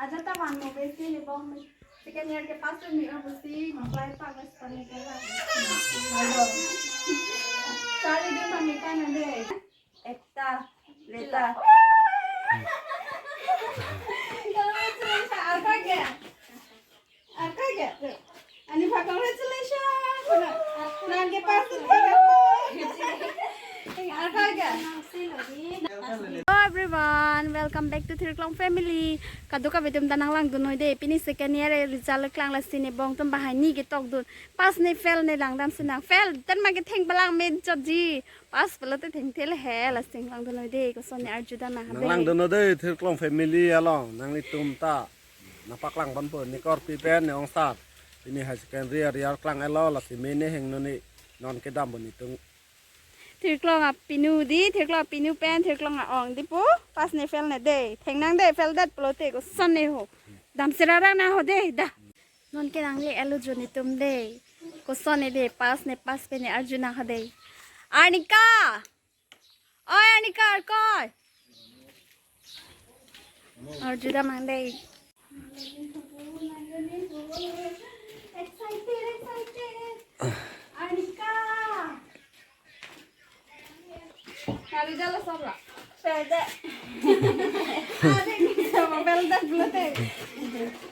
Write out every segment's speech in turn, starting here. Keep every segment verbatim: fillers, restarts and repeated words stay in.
Ajat ta van mo besi ni bong second year ke pass ni or besi apply pa bes pani ke la. Alo. Charli dun ma mita na de. Ekta, duita. Congratulations, arka ke? Arka ke? Anipha, congratulations. Nang ke pass ni. Arka ke? Hello everyone, welcome back to Thirklong family. Kadokave atum ta nanglangdun noi de, pini second year result klang lasi ne bong atum bahai ni ketok dun. Pass ne fail ne langdam si nang. Fail, tan ma ketheng palang men chot ji. Pass pulote thengthe le he, lasi nanglangdun noi de, koson ne arjudam nang ha de. Nanglangdun noi de, Thirklong family along, nanglitum ta. Nangpaklang ponpo, ne korpi pen, ne ongsar. Pini high secondary area klang elo, lasi mene heng noni non kedam boni tung. Thirklong apinu di, Thirklong apinu pen, Thirklong a-ong di pu, pass ne fail ne de. Thengnang de, fail det pulote, koson ne ho. Dam sirarang na ho de, da. Non ke nangle elo jun itum de. Koson ne de, pass ne pass pe ne arju na ho de. Arnika! Oi, Arnika, arkoi. Arjudam nang de. Excited, excited. Arnika. Nari jalo sabra. Perde. Ade, sama perde pulote.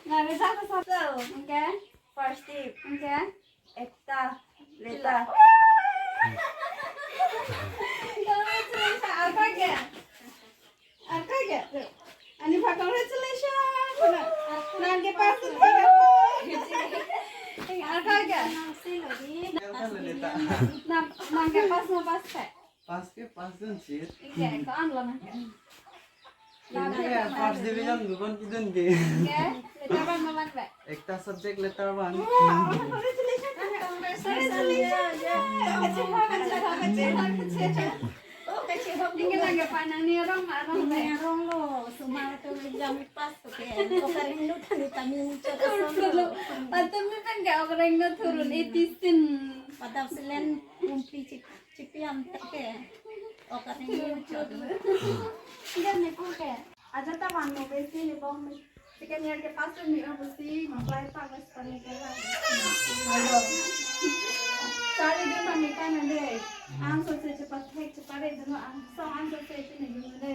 Nari jalo sabra. Okay. First tip. Okay. Ekta, duita. Congratulations, arka ke? Arka ke? Anipha, congratulations. Nang ke pass ni. Arka ke? Nang, nang ke pass na pass ke? Pass ke pass dun chit. Ike, ko-an lo nang ke? Nang ke first division dukon kidun ke. Ke? Letter one ma man be? Ekta subject letter one. Wow, congratulations. Congratulations. Ike nang ke panang ni rong ma rong be? Ni rong lo, sumar tu exam pass tu ke. Okareng nu thani tami mucho. Patum ni pen ke okareng nu thurun eighty sin. Padap silen umpi chip. Chipiam te. Okareng ni mucho. Ikan ne pu ke. Ajat ta van mo besi ni bong second year ke pass ni or besi apply pa bes pani ke la. Alo. Charli dun ma mita na de. Ang so se chepat hek chepare dun ang so ang so se chini dun de.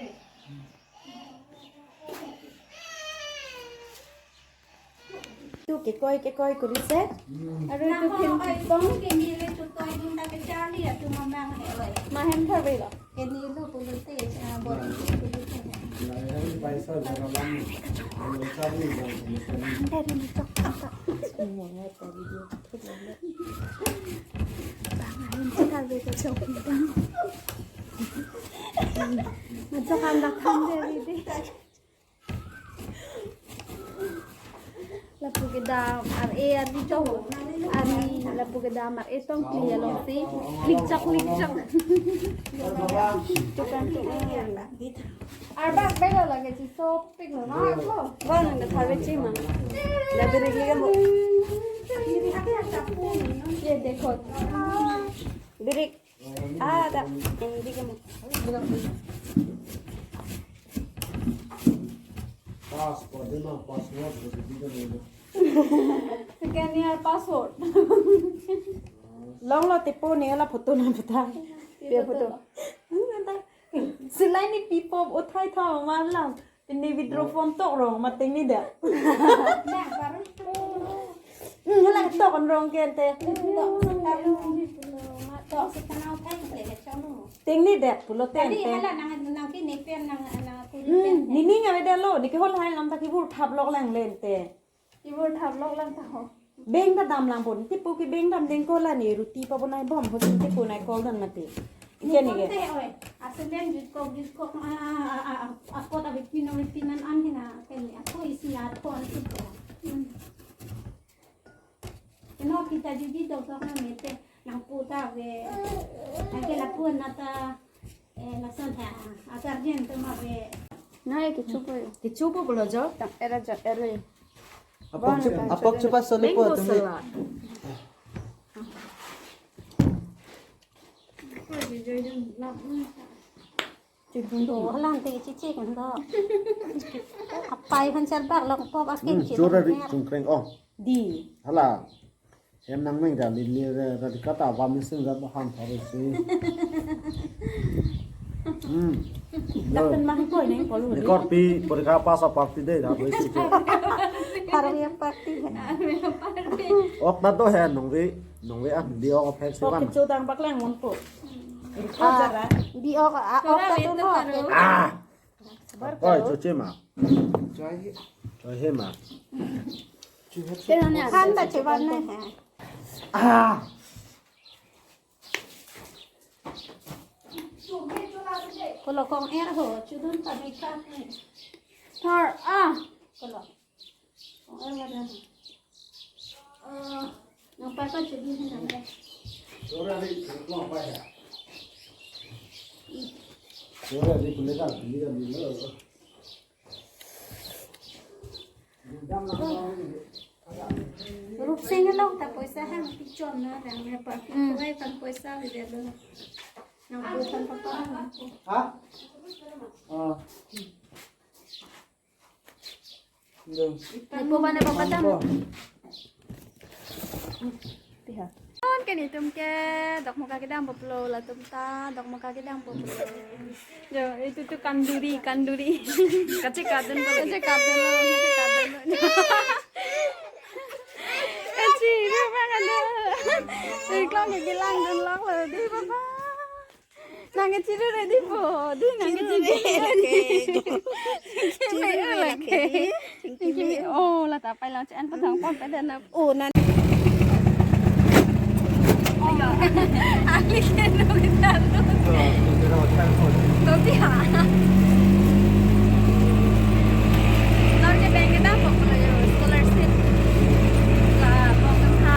Tu kekoi kekoi kori se. Aru tu phin pong. Ke ni le tu toi dun ta ke Charli ya tu mamang he oi. Mahem thar belo. Ke ni lu pulu te, ah, bor pulu te. Ante ni chok chok. Semua ngai ta video. Bang, mahem thar belo chok bang. Macam anak kan dari deh. Lapu kedam ar-e arni chok. Arni lapu kedam ar-e tong kli along si. Klik chok, klik chok. Tukang tu. Arbak belo lagi si sopik lo, no, ako. Bang, nang kethar besi ma. Dah birik lagi mo. Ye dekho. Birik. Ah, ada. Yang di kamu. Passport, dia mah password, dia bikin dulu. Scan your password. Long lo tepo ne la photo na beta. Dia photo. Silai ni pipo uthai tha malam. Pini withdraw form tok rong, ma tengni dek. Dak baru. Hmm, hala tok rong ke ante. Tok sekarang. Tok sekarang kan ke chong. Tengni dek pulo te. Tadi ante. Hala nang nang pini pen nang nang kuri pen. Hmm, nini ngai de lo, niki hol hai lam ta kibur thap lok lang le ante. Kibur thap lok lang ta ho. Beng ta dam lang pon, tepo ke beng dam deng ko la ne ruti pabonai bom ho, tepo nai kol dan mati. Ike ni ke. Oi, asal beng jut kok, jut kok, ah, ah, ah, ah, akot abi pino pinan an hina, keni, ako isi ato an siko. Hmm. Eno kita jiji dok dok na mete, nang puta ve, nang ke lapu na ta, eh, lason ha, agar jen tu ma ve. Na ye kechupo yo. Kechupo pulo jo? Tang era jo, era. Apok chup-, apok chupa soli po. Mango tumi. Salad. Do, halang te chichi kan do. Apai han char bak long pop akin. Hmm, chura di chungkreng ong. Di. Hala. Hem nangmeng da li li ra ra di kata wa missing da han thare si. Hmm. Dapen mah ko neng polu. Ni korpi porikha pass a party de da bo si. Party. Party. Ok na to he nongve, nongve ah di ok phek si. Ok, van. Chodang bak lang mon po. Ah, di ok, ah, ok ta tu no. Ah. Oi, choche ma. Choi he ma. Khan ta chebar na hai. Ah. Kolo kong er ho, chudun ta mi khan ni. Thor, ah. Kolo. Kong er la dan. Ah, nang pai pai chudun hin nang. Sora di, kong pai ya. Sora di, kulekan, kulekan, kulekan. Rupsing along ta poisa hang pichon na lang ne pa. Hmm. Kuai pan poisa le de lo. Nang po pan pa pa. Ha? Ah. Dong. Ipo bane papa dam. Ipo. Piha. Kan ke netum ke dokmoka kedam poplo, latum ta dokmoka kedam poplo. Jo, itu tu kanduri, kanduri. Kache kadun lo, kache kadun lo, kache kadun lo. Kache, ini apa kan? Ini klong ke bilang dun lo, di papa. Nang ke chiru ready po. Di nang ke chiru ready. Chiru ready. Chiru ready. Chiru ready. Oh, la ta pai lang chen pa thang pon pa dan na. Oh, nan. Ali ke no kita tu. Kopi ha. Nor ke bank kita po ko scholarship. La po kan ha.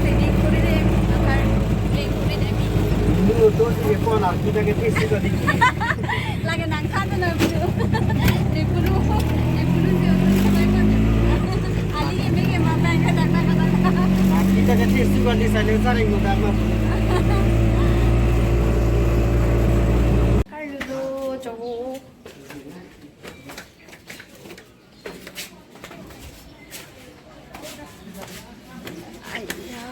Saving kuri de, athar saving kuri de mi. Mo to si ko na kita ke thesi ko di. Lagi nang khan na bru. Di pulu, di pulu si oto sa mai ko. Ali ke mege ma bank ka dak dak dak. Kita ke thesi ko di sa le sa ring mo dak ma. Kalu do chogo. Aiya.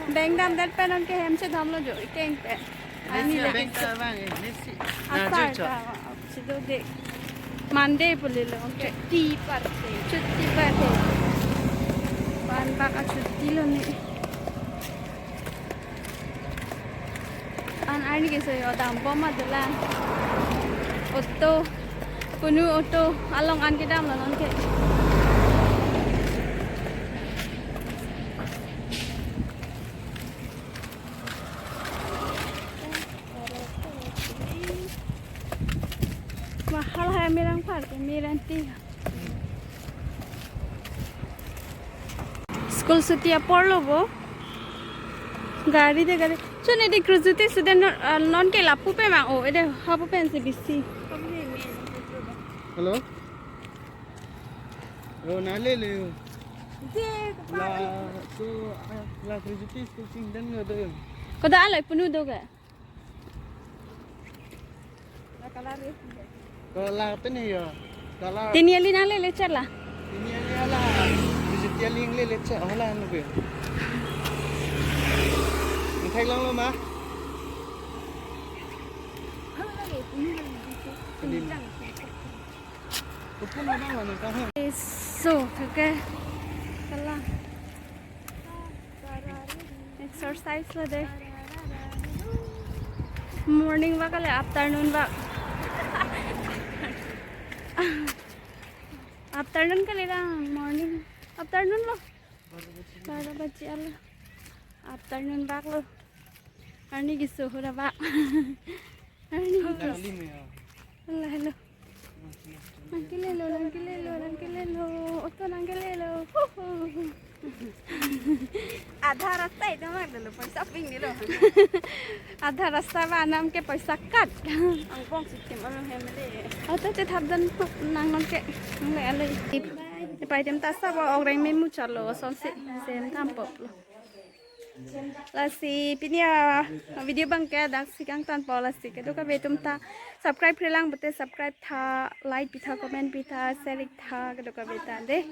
Bank dam det pen anke hem si damlo jo, ikeng pen. Ani lesi lagi bank ta bang, lesi. Asar na jo cho. Ta, sido de. Monday pulilo, okay. Chutti party. Chutti party. Pan bak a chutti lo ni. An arni keso yo dambom adolang. Auto. Punu auto. Along an kedam lo nonke. Mahal hai mirang park, miranti. School chutti apor lo bo. Gari de gari. Chun edi Krujuti student non, ah, nonke lapu pen mang o, ede hapu pen si bisi. Hello? Oh, nale le. De, la, so, ah, la Krujuti school sing dan lo do. Koda aloi punu do ke? Ko la pen yo. Dala. Tini ali nang lele chet la. Tini ali ala. Krujuti ali nang lele chet. Oh la nu be. Nang thek lang lo ma. Tini. Kupun abang lo nang kang he. So, okay. Kala. Exercise lo de. Morning walk ale afternoon walk. Afternoon kali lang, morning. Afternoon lo. Baro baji alo. Afternoon walk lo. Arni keso hura walk. Arni keso. Hello, hello. Nang kelelo, nang kelelo, nang kelelo. Auto nang kelelo. Huhu. Adha rasta itu mah dulu poisa ping dulu. Adha rasta ba anam ke poisa kat. Angbong si tim alo hem le. Auto chetap dan nang nang ke. Nang le ale. Pai tim ta sa ba ogreng memu chalo son si sem tam pop lo. Lasi pini a video abangke daksi kangtonpo, lasi kadokave atum ta subscribe-re lang pote subscribe tha, like pitha, comment pitha, share-ik tha kadokave ta de.